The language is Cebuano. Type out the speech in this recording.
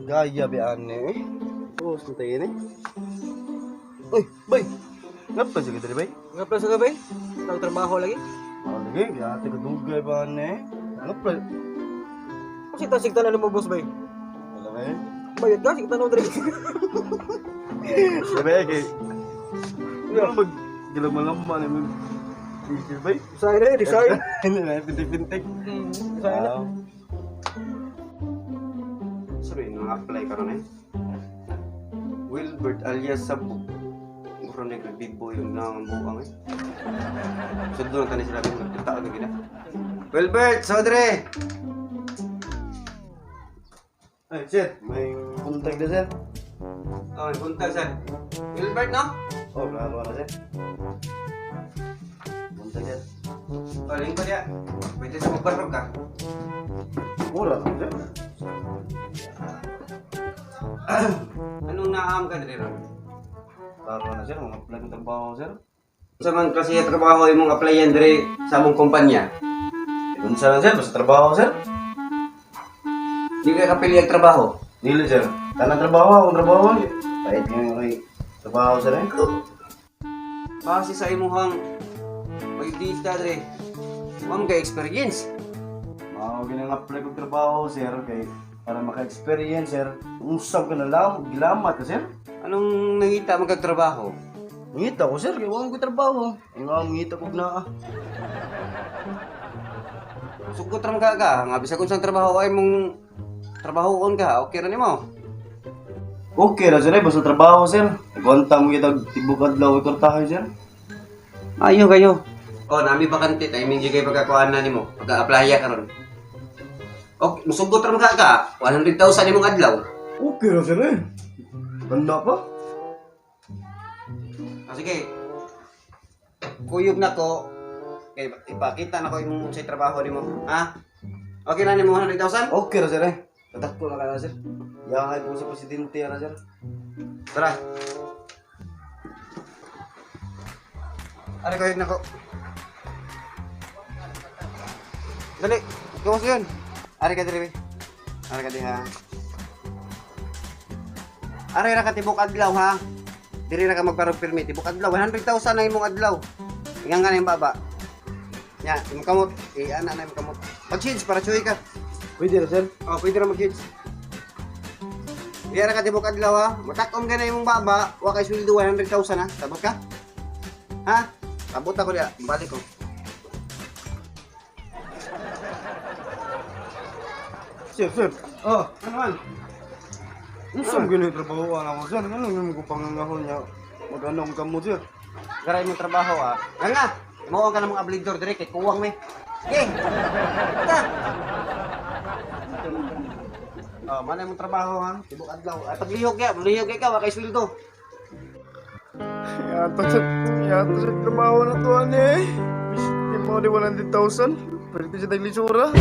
Gaya ba ane eh? Oh, sa tayo eh. Uy, bay. Ngapa sa kita bay? Nga sa gabi? Nagtrabaho lagi. Oh, lagi, yate ka dugay ba ane? Ngapa? Kung sigta-sigta na mo, boss, bay. Wala ba eh? Bayad ka, sigta na mo diri. Sabi kay. Ano mag gilamalama ni mo? Teacher bay? Design na eh, design. Ano na, pintik-pintik. Design na. Sabi, nang apply ka ron eh. Wilbert alias Sabog. Muro na yung big boy yung nang buang eh. So doon tani sila kung nagkita agad gina. Wilbert, sodre! Ay, sir, may contact na sir. Oh, buntag sir. Wilbert, no? Oh, klaro na sir. Contact sir. Paling ko diya. Pwede sa magbarog ka. Mura lang sir. Anong naam ka diri ron? Klaro na sir, mga apply ng trabaho sir. Sa man kasi trabaho imong applyan diri sa among kumpanya. Unsa lang sir, basta trabaho sir. Di ka kapili ang trabaho. Dili sir. Tanang trabaho, akong trabaho. Pahit nga yung kay trabaho sir eh. Base sa imuhang pagdita diri. Wa man kay experience. Mao ginang apply kog trabaho sir kay para maka-experience sir. Usab ka na lang, gilamat ka sir. Anong nangita mo kag trabaho? Ngita ko sir, kay wa ko trabaho. Ay nga ngita kog naa. Sugot ra man ka ka, nga bisag unsang trabaho ay mong trabahoon ka, okay ra nimo. Okay ra sir, eh, basta trabaho sir. Nagwanta mo kita tibok adlaw ikortahay sir. Ayo kayo. Oh, nami bakante timing jud kay pagkakuan na nimo, pagka-applya karon. Okay, musugot ra man ka ka, 100,000 imong adlaw. Okay ra sir eh. Ganda pa. Ah, sige. Kuyog na ko. Kay ipakita na ko imong unsay trabaho nimo, ha? Okay na nimo 100,000? Okay ra sir eh. Tatakbo na ka na sir. Yahay po sa presidente ra sir. Tara. Ari kuyog na ko. Dali, gawas yun. Ari ka diri. Ari ka diha. Ari ra ka tibok adlaw ha. Diri ra ka magparog permit tibok adlaw 100,000 na imong adlaw. Ingan ka na yung baba. Ya, imong kamot, ana na imong kamot. Pag-change para chuy ka. Pwede ra sir. Oh, pwede ra mag-change. Di ra ka tibok adlaw ha. Matakom ka na imong baba, wa kay sweldo 100,000 ha. Sabot ka? Ha? Sabot ako diya, balik ko. Sir, sir. Oh, ano man? Unsa man gini trabaho ana ko sir? Ano yung ko pangangahon niya? Mag-anong kamo sir? Garay mo trabaho ah. Nga nga, mo ka na mga abligdor dire kay kuwang me. Sige. Ta. Oh, manay mong trabaho ha. Tibok adlaw. Ay paglihok ya, lihok ka wa kay sweldo. Yato sa trabaho na to ani. Di mo di 100,000. Pwede sa taglisura.